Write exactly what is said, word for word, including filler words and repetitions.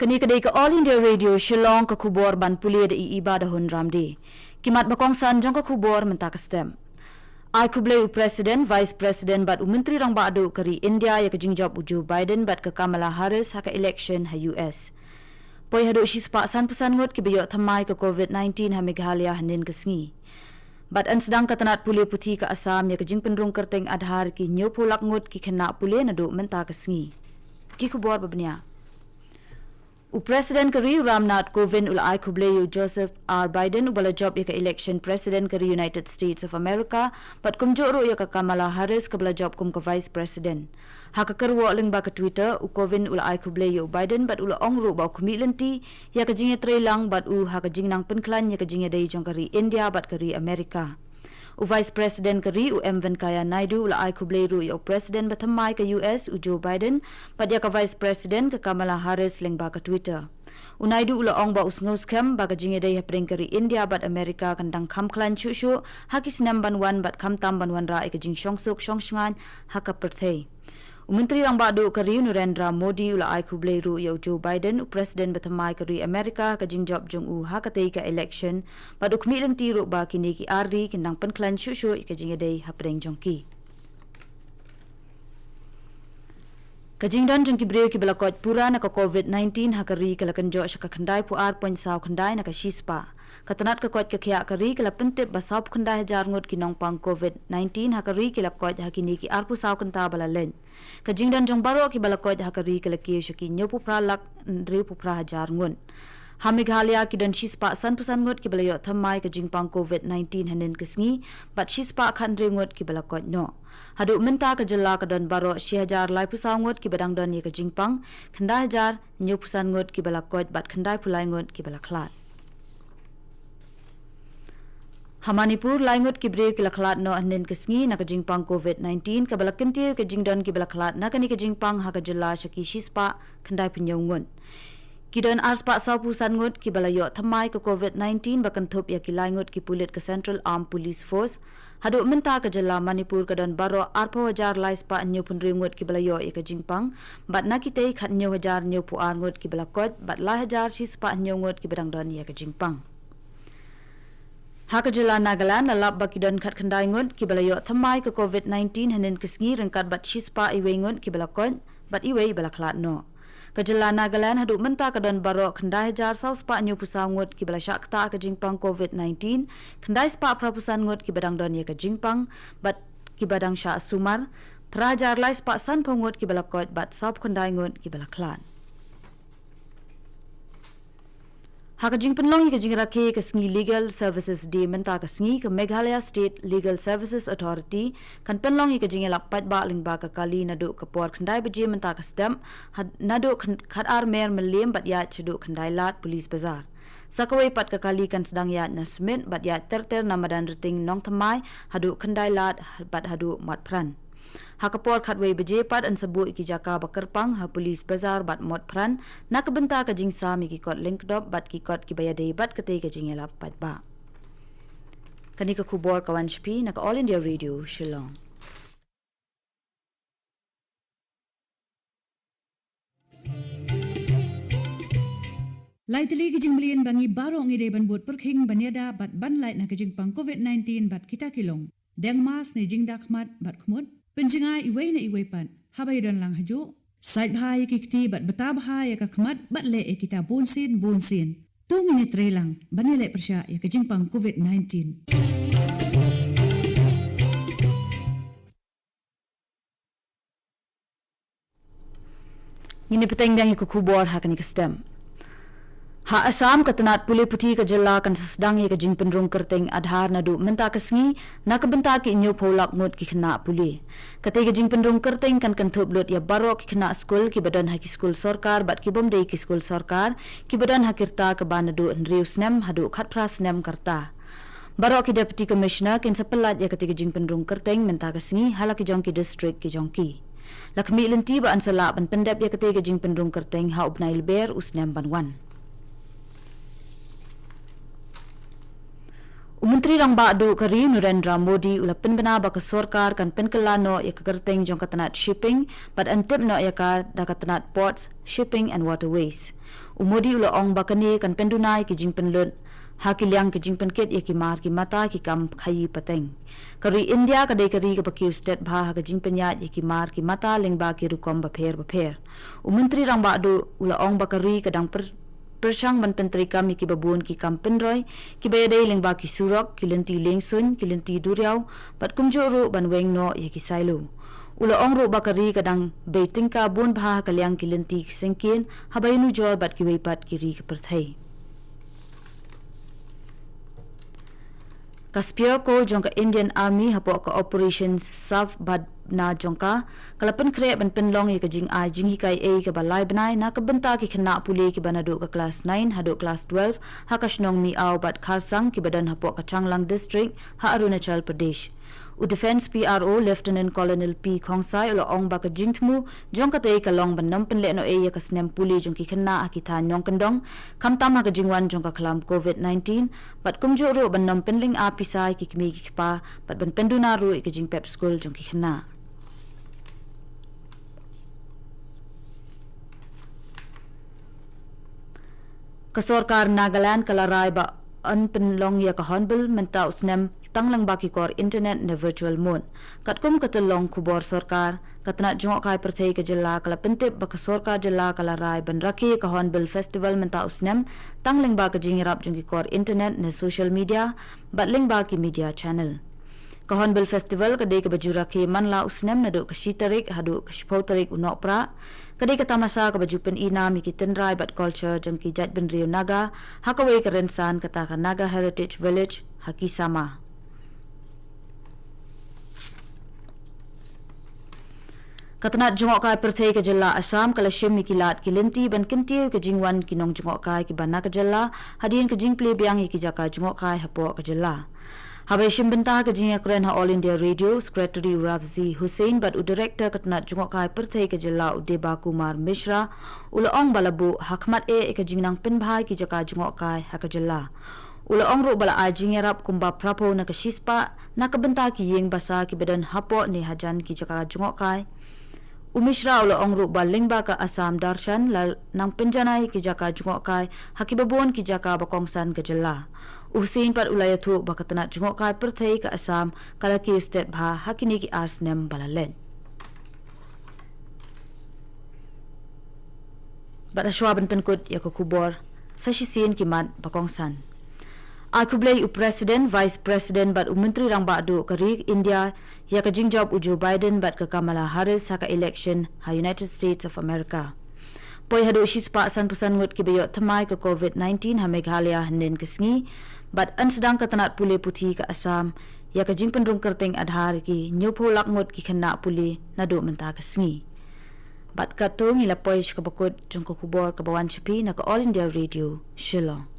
Kane ka dei ka All India Radio Shillong, ka khubor ban pule da i Iba da Hun Ramde. Ki mat ba kongsan jong ka khubor mynta ka step. Ai khublei u President, Vice President bad u Myntri Rangbah Duh ka ri India ïa ka jingjop u Joe Biden bad ka Kamala Harris ha ka election ha U S. Poi haduh shispah sanphew san ngut kiba ïoh thymmai ka COVID nineteen ha Meghalaya hynnin ka sngi. Bad yn sdang ka tnat pule puthi ka Assam ïa ka jingpynrung kyrteng Aadhaar ki hynñiewphew lak ngut ki khynnah pule naduh mynta ka sngi. Ki khubor ba bniah. U President ka ri u Ramnath Kovind u la ai khublei ïa u Joseph R Biden uba la jop ïa ka election President ka ri United States of America, bad kumjuh ruh ïa ka Kamala Harris kaba la jop kum ka Vice President. Ha ka kyrwoh lyngba ka Twitter, u Kovind u la ai khublei ïa u Biden bad u la ong ruh ba u khmih lynti ïa ka jingïatreilang bad u ha ka jingnang pynkhlaiñ ïa ka jingïadei jong ka ri India bad ka ri America. U Vice President ka ri u M Venkaiah Naidu u la ai khublei ruh ïa u President ba thymmai ka U S u Joe Biden bad ïa ka Vice President ka Kamala Harris lyngba ka Twitter. U Naidu u la ong ba u sngewskhem ba ka jingïadei hapdeng ka ri India bad America kan dang kham khlaiñ shuh shuh ha ki snem ban wan bad khamtam ban wanrah ïa ka jingshongsuk shongshngaiñ ha ka pyrthei. U Myntri Rangbah Duh ka ri u Narendra Modi u la ai khublei ruh ïa u Joe Biden, u President ba thymmai ka ri America, ha ka jingjop jong u ha katei ka election, bad u khmih lynti ruh ba kine ki ar ri kin dang pynkhlaiñ shuh shuh ïa ka jingïadei hapdeng jong ki. Ka jingdon jong ki briew kiba la koit pura na ka COVID nineteen ha ka ri ka la kynjoh sha ka khyndai phew ar point saw khyndai na ka shispah. Ka tnat ka koit ka khiah ka ri ka la pyntip ba sawphew khyndai hajar ngut ki nongpang COVID nineteen ha ka ri ki la koit ha kine ki arphew saw kynta ba la leit. Ka jingdon jong baroh kiba la koit ha ka ri ka la kiew sha ki hynñiewphew phra lak hynriewphew phra hajar ngut. Ha Meghalaya ki don shispah sanphew san ngut kiba la ïoh thymmai ka jingpang COVID nineteen hynnin ka sngi, bad shispah khathynriew ngut kiba la koit noh. Haduh mynta ka jylla ka don baroh shi hajar laiphew saw ngut kiba dang don ïa ka jingpang, khyndai hajar hynñiewphew san ngut kiba la koit bad khyndaiphew lai ngut kiba la khlad. Ha Manipur, lai ngut ki briew ki la khlad noh hynnin ka sngi na ka jingpang COVID nineteen kaba la kyntiew ïa ka jingdon kiba la khlad na kane ka jingpang ha ka jylla sha ki shispah khyndaiphew hynñiew ngut. Ki don arspah sawphew san ngut kiba la ïoh thymmai ka COVID nineteen ba kynthup ïa ki lai ngut ki pulit ka Central Armed Police Force. Haduh mynta ka jylla Manipur ka don baroh arphew hajar laispah hynñiewphew hynriew ngut kiba la ïoh ïa ka jingpang, bad na kitei khathynñiew hajar hynñiewphew ar ngut kiba la koit, bad lai hajar shispah hynñiew ngut kiba dang don ïa ka jingpang. Ha ka jylla Nagaland la lap ba ki don khatkhyndai ngut kiba la ïoh thymmai ka COVID nineteen hynnin ka sngi ryngkat bad shispah iwei ngut kiba la koit, bad iwei ba la khlad noh. Ka jylla Nagaland haduh mynta ka don baroh khyndai hajar sawspah hynñiewphew saw ngut kiba la shah ktah ka jingpang COVID nineteen, khyndai spah phraphew san ngut kiba dang don ïa ka jingpang, bad kiba dang shah sumar, phra hajar laispah sanphew ngut kiba la koit bad sawphew khyndai ngut kiba la khlad. Ha ka jingpynlong ïa ka jingrakhe ka sngi Legal Services Day mynta ka sngi, ka Meghalaya State Legal Services Authority kan pynlong ïa ka jingïalap paidbah lyngba ka kali naduh ka por khyndai baje mynta ka step, had-, naduh khan-, khatar mer Mylliem bad ïaid shaduh khyndai lad Police Bazar. Sa kawei pat ka kali kan sdang ïaid na Smit bad ïaid ter ter na Madan Rting Nongthymmai haduh khyndai lad bad haduh Motphran. Ha ka por khatwei baje pat yn sa buh ïa ki jaka ba kyrpang ha Police Bazar bad Motphran na ka bynta ka jingsam ïa ki kot lyngkdop bad ki kot kiba ïadei bad katei ka jingïalap paidbah. Kane ka khubor ka wan sha phi na ka All India Radio Shillong. Lai tylli ki jingmlien ba ngi baroh ngi dei ban bud pyrkhing ban ïada bad ban lait na ka jingpang COVID nineteen bad kita ki long: deng mask ne jingda khmat bad khmut, pynjngai iwei na iwei pat haba ïadon lang hajuh, sait bha ïa ki kti bad bta bha ïa ka khmat bad leh ïa kita bunsien bunsien. To ngin ïatreilang ban ïaleh pyrshah ïa ka jingpang COVID nineteen. Ngin ïa bteng biang ïa ka khubor ha kane ka step. Ha Assam, ka tnat pule puthi ka jylla kan sa sdang ïa ka jingpynrung kyrteng Aadhaar naduh mynta ka sngi na ka bynta ki hynñiewphew lak ngut ki khynnah pule. Katei ka jingpynrung kyrteng kan kynthup lut ïa baroh ki khynnah skul kiba don ha ki skul sorkar bad ki bym dei ki skul sorkar, kiba don ha ki rta kaba naduh hynriew snem haduh khatphra snem ka rta. Baroh ki Deputy Commissioner kin sa pyllait ïa katei ka jingpynrung kyrteng mynta ka sngi ha la ki jong ki district ki jong ki. La khmih lynti ba yn sa lah ban pyndep ïa katei ka jingpynrung kyrteng ha u bnai Lber u snem ban wan. U Myntri Myntri Rangbah Duh ka ri Narendra Modi u la pynbna ba ka sorkar kan pynkylla noh ïa ka kyrteng jong ka tnat shipping bad yn tip noh ïa ka da ka tnat ports, shipping and waterways. U Modi u la ong ba kane kan pynduna ïa ki jingpynlut ha ki liang ki jingpynkit ïa ki mar ki mata ki kam khaïi pateng. Ka ri India ka dei ka ri kaba kiew stet bha ha ka jingpynïaid ïa ki mar ki mata lyngba ki rukom bapher bapher. U Myntri Rangbah Duh u la ong ba ka ri ka dang pyrshang ban pyntreikam ïa kiba bun ki kam pynroi kiba ïadei lyngba ki surok, ki lynti liengsuiñ, ki lynti duriaw bad kumjuh ruh ban weng noh ïa ki silo. U la ong ruh ba ka ri ka dang bei tyngka bun bha ha ka liang ki lynti ki syngkien haba ïanujor bad kiwei pat ki ri ka pyrthei. Ka Spear Corps jong ka Indian Army hapoh ka Operation Sababna jong ka, ka la pynkhreh ban pynlong ïa ka jingai jinghikai ei kaba lai bnai na ka bynta ki khynnah pule kiba naduh ka klas nine haduh klas twelve ha ka shnong Miaw bad Kharsang kiba don hapoh ka Changlang District ha Arunachal Pradesh. U Defence P R O Lieutenant Colonel P Khongsai u la ong ba ka jingthmu jong katei ka long ban nym pynlehnohei ïa ka snem pule jong ki khynnah ha ki thaiñ nongkyndong, khamtam ha ka jingwan jong ka khlam covid nineteen bad kumjuh ruh ban nym pynlynga pisa ïa ki kmie ki kpa bad ban pynduna ruh ïa ka jingpep skul jong ki khynnah. Ka sorkar Nagaland ka la rai ba yn pynlong ïa ka Hornbill mynta u snem tang lyngba ki kor internet ne virtual mode. Katkum ka tyllong khubor sorkar, ka tnat jngohkai pyrthei ka jylla ka la pyntip ba ka sorkar jylla ka la rai ban rakhe ïa ka Hornbill Festival mynta u snem tang lyngba ka jingïarap jong ki kor internet ne social media bad lyngba ki media channel. Ka Hornbill Festival ka dei kaba ju rakhe man la u snem naduh ka shi tarik haduh ka shiphew tarik u Nohprah. Ka dei ka tamasa kaba ju pyni nam ïa ki tynrai bad culture jong ki jaitbynriew Naga ha kawei ka rynsan, kata ka Naga Heritage Village ha Kisama. Ka tnat jngohkai pyrthei ka jylla Assam ka la shim ïa ki lad ki lynti ban kyntiew ïa ka jingwan ki nongjngohkai kiba na ka jylla hadien ka jingplie biang ïa ki jaka jngohkai hapoh ka jylla. Haba ïashim bynta ha ka jingïakren ha All India Radio, Secretary u Rafzi Hussain bad u Director ka tnat jngohkai pyrthei ka jylla u Deba Kumar Mishra u la ong ba la buh ha khmat eh ïa ka jingnang pynbha ïa ki jaka jngohkai ha ka jylla. U la ong ruh ba la ai jingïarap kumba phraphew na ka shispah na ka bynta ki ïing basa kiba don hapoh ne hajan ki jaka jngohkai. U Mishra u la ong ruh ba lyngba ka Assam Darshan la nang pynjanai ïa ki jaka jngohkai ha kiba bun ki jaka ba kongsan ka jylla. U Hussain pat u la ïathuh ba ka tnat jngohkai pyrthei ka Assam ka la kiew stet bha ha kine ki ar snem ba la leit. Bad hashwa ban pynkut ïa ka khubor, sa shisien ki mat ba kongsan. Ai khublei u President, Vice President bad u Myntri Rangbah Duh ka ri India ïa ka jingjop u Joe Biden bad ka Kamala Harris ha ka election ha United States of America. Poi haduh shispah sanphew san ngut kiba ïoh thymmai ka covid nineteen ha Meghalaya hynnin ka sngi, bad yn sdang ka tnat pule puthi ka Assam ïa ka jingpynrung kyrteng Aadhaar ïa ki hynñiewphew lak ngut ki khynnah pule naduh mynta ka sngi. Bad katto ngi la poi sha kaba kut jong ka khubor kaba wan sha phi na ka All India Radio, Shillong.